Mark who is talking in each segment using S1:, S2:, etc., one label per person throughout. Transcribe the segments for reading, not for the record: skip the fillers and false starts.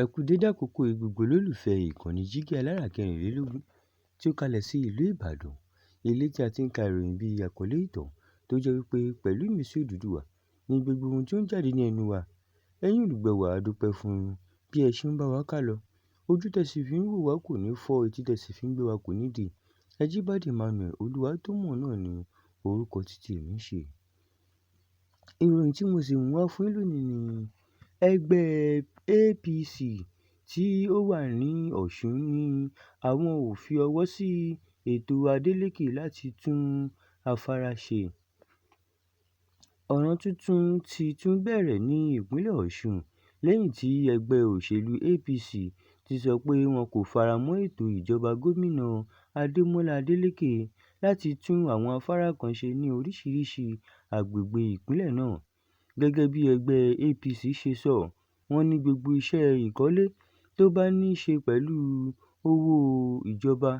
S1: Ẹ kú dédé àkókò yìí gbogbo olólùfẹ́ ìkànnì Jígí Alára 24 tí ó kalẹ̀ sí ìlú Ìbàdàn. Ilé tí a ti ń ka ìròyìn bí àkọlé ìtàn tó jẹ́ wípé pẹ̀lú ìmísí Odùduwà ní gbogbo ohun tí ó ń jáde ní ẹnu wa. Ẹ̀yin olùgbọ́ wa, a dúpẹ́ fún bí ẹ ṣe ń bá wa kálọ. Ojú tẹ sì fi ń wò wá kò ní fọ́, etí tẹ sì fi ń gbọ́ wa kò ní di. Ajíbádé Emmanuel Olúwatómọ̀ náà ni orúkọ títí èmi ń ṣe. Ìròyìn tí mo sì mú wá fún yín lónìí ni ẹgbẹ́ APC tí ó wà ní Ọ̀ṣun ní àwọn ò fi ọwọ́ sí ètò Adeleke láti tún afárá ṣe. Ọ̀ràn tuntun ti tún bẹ̀rẹ̀ ní ìpínlẹ̀ Ọ̀ṣun lẹ́yìn tí ẹgbẹ́ òṣèlú APC ti sọ pé wọn kò faramọ́ ètò ìjọba Gómìnà Adémọ́lá Adeleke láti tún àwọn afárá kan ṣe ní oríṣiríṣi agbègbè ìpínlẹ̀ náà. Gẹ́gẹ́ bí ẹgbẹ́ APC ṣe sọ, wọ́n ní gbogbo iṣẹ́ ìkọ́lé tó bá ní ṣe pẹ̀lú owó ìjọba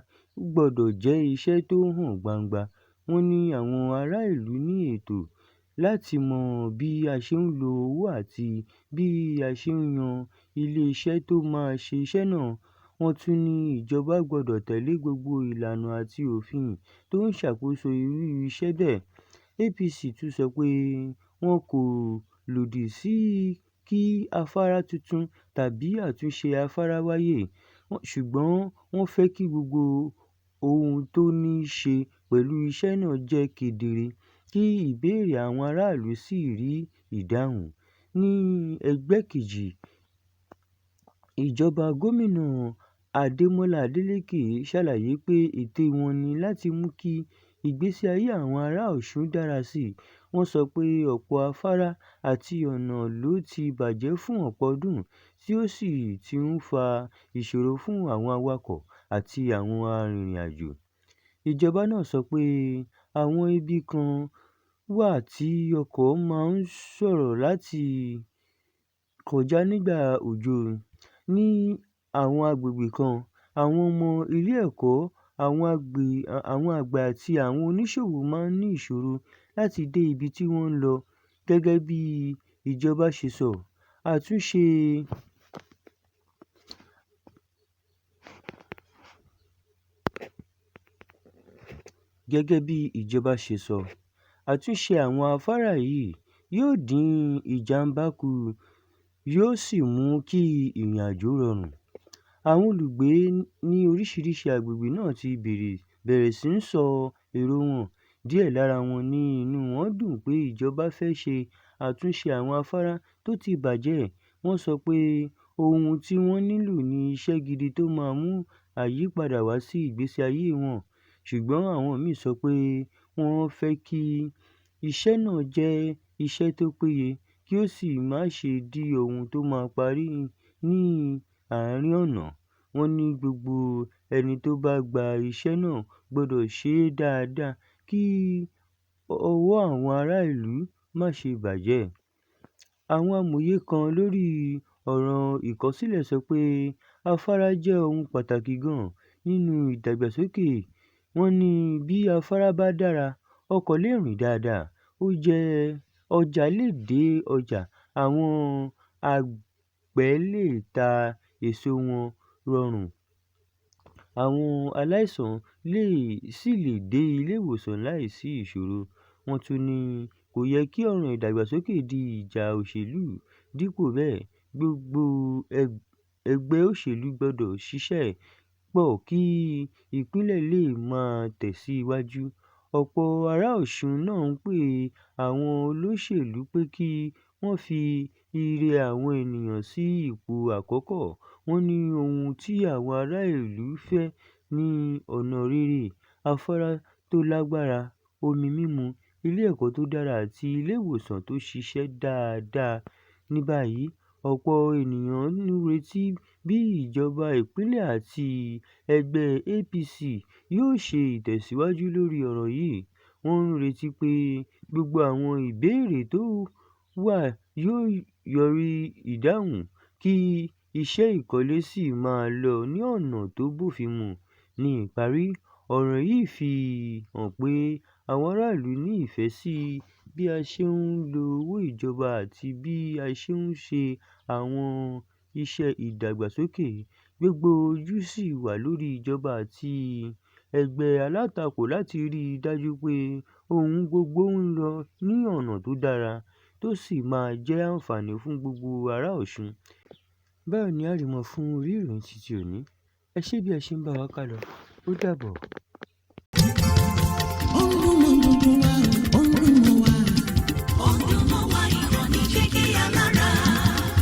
S1: gbọdọ̀ jẹ́ iṣẹ́ tó hàn gbangba. Wọ́n ní àwọn ará ìlú ní ẹ̀tọ́ láti mọ bí a ṣe ń lo owó àti bí a ṣe ń yan ilé-iṣẹ́ tó máa ṣe iṣẹ́ náà. Wọ́n tún ní ìjọba gbọdọ̀ tẹ̀lé gbogbo ìlànà àti òfin tó ń ṣàkóso irú iṣẹ́ bẹ́ẹ̀. APC tún sọ pé wọn kò lòdì sí kí afárá tuntun tàbí àtúnṣe afárá wáyé, ṣùgbọ́n wọ́n fẹ́ kí gbogbo ohun tó ní ṣe pẹ̀lú iṣẹ́ náà jẹ́ kedere, kí ìbéèrè àwọn aráàlú sì rí ìdáhùn. Ní ẹgbẹ́ kejì, ìjọba Gómìnà Adémọ́lá Adeleke ṣàlàyé pé ète wọn ní láti mú kí ìgbésí ayé àwọn ará Ọ̀ṣun dára sí i. Wọ́n sọ pé ọ̀pọ̀ afárá àti ọ̀nà ló ti bàjẹ́ fún ọ̀pọ̀ ọdún, tí ó sì ti ń fa ìṣòro fún àwọn awakọ̀ àti àwọn arìnrìn-àjò. Ìjọba náà sọ pé àwọn ibi kan wà tí ọkọ̀ máa ń ṣòro láti kọjá nígbà òjò. Ní àwọn agbègbè kan, àwọn ọmọ ilé ẹ̀kọ́, àwọn àgbẹ̀ àti àwọn oníṣòwò máa ń ní ìṣòro láti dé ibi tí wọ́n ń lọ. Gẹ́gẹ́ bí ìjọba ṣe sọ, àtúnṣe Gẹ́gẹ́ bí ìjọba ṣe sọ, àtúnṣe àwọn afárá yìí yóò dín ìjàm̀bá kù yóò sì mú kí ìrìnàjò rọrùn. Àwọn olùgbé ní oríṣiríṣi agbègbè náà ti bẹ̀rẹ̀ sí í sọ èrò wọn. Díẹ̀ lára wọn ní inú wọn dùn pé ìjọba fẹ́ ṣe àtúnṣe àwọn afárá tó ti bàjẹ́. Wọ́n sọ pé ohun tí wọ́n nílò ni iṣẹ́ gidi tó máa mú àyípadà wá sí ìgbésí ayé wọn. Ṣùgbọ́n àwọn míì sọ pé wọ́n fẹ́ kí iṣẹ́ náà jẹ́ iṣẹ́ tó péye kí ó sì má ṣe di ohun tó máa parí ní àárín ọ̀nà. Wọ́n ní gbogbo ẹni tó bá gba iṣẹ́ náà gbọdọ̀ ṣe é dáadáa kí ọwọ́ àwọn ará ìlú má ṣe bàjẹ́. Àwọn amòye kan lórí ọ̀ràn ìkọ̀sílẹ̀ sọ pé afárá jẹ́ ohun pàtàkì gan-an nínú ìdàgbàsókè. Wọ́n ní bí afárá bá dára, ọkọ̀ lè rìn dáadáa, ọjà lè dé ọjà, àwọn àgbẹ̀ lè ta èso wọn rọrùn, àwọn aláìsàn sì lè dé ilé-ìwòsàn láì sí ìṣòro. Wọ́n tún ní kò yẹ kí ọ̀ràn ìdàgbàsókè di ìjà òṣèlú. Dípò bẹ́ẹ̀, gbogbo ẹgbẹ́ òṣèlú gbọdọ̀ ṣiṣẹ́ pọ̀ kí ìpínlẹ̀ lè máa tẹ̀síwájú. Ọ̀pọ̀ ará Ọ̀ṣun náà ń pe àwọn olóṣèlú pé kí wọ́n fi ire àwọn ènìyàn sí ipò àkọ́kọ́. Wọ́n ní ohun tí àwọn ará ìlú fẹ́ ni ọ̀nà rere, afárá tó lágbára, omi mímu, ilé ẹ̀kọ́ tó dára àti ilé-ìwòsàn tó ṣiṣẹ́ dáadáa. Ní báyìí, ọ̀pọ̀ ènìyàn ń retí bí ìjọba ìpínlẹ̀ àti ẹgbẹ́ APC yóò ṣe tẹ̀síwájú lórí ọ̀rọ̀ yìí. Wọ́n ń retí pé gbogbo àwọn ìbéèrè tó wà yóò rí ìdáhùn, kí iṣẹ́ ìkọ́lé sì máa lọ ní ọ̀nà tó bófin mu. Ní ìparí, ọ̀ràn yìí fi hàn pé àwọn ará ìlú ní ìfẹ́ sí bí a ṣe ń lo owó ìjọba àti bí a ṣe ń ṣe àwọn iṣẹ́ ìdàgbàsókè, gbogbo ojú sì wà lórí ìjọba àti ẹgbẹ́ alátakò láti rí i dájú pé ohun gbogbo ń lọ ní ọ̀nà tó dára tó sì máa jẹ́ àǹfààní fún gbogbo ará Ọ̀ṣun. Báyìí ni a rí mọ́ fún orí ìròyìn títí òní. Ẹ ṣé bí ẹ ṣe ń bá wa kálọ. Ó dàbọ̀.
S2: Ó ń dún mọ́ gbogbo wa o, ó ń dún mọ́ wa.
S3: Ó ń dún mọ́ wa, ìkànnì Jígí Alára.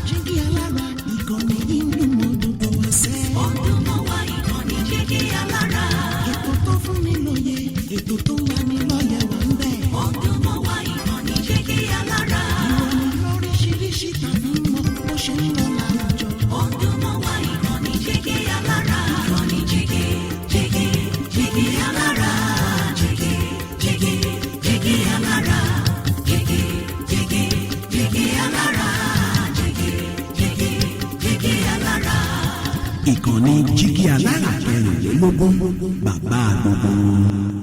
S2: Jígí Alára, ìkànnì yìí ń dún mọ́ gbogbo wa sẹ́.
S3: Ó ń dún mọ́ wa, ìkànnì Jígí Alára.
S2: Ètò tó fún ni lóye, ètò tó ń lani lọ́yẹ̀ wà ń bẹ̀.
S3: Ó ń dún mọ́ wa, ìkànnì Jígí Alára.
S2: Ìròyìn lóríṣiríṣi tàbí mọ́ bó ṣe ń lọ láwùjọ.
S3: Ó ń dún mọ́ wa, ìkànnì Jígí Alára. Ìkànnì Jígí, Jígí, Jígí Alára. Jígí, Jígí, Jígí Alára. Jígí, Jígí, Jígí Alára. Jígí, Jígí, Jígí Alára.
S4: Ìkànnì Jígí Alára 24, bàbá gbogbo wọn.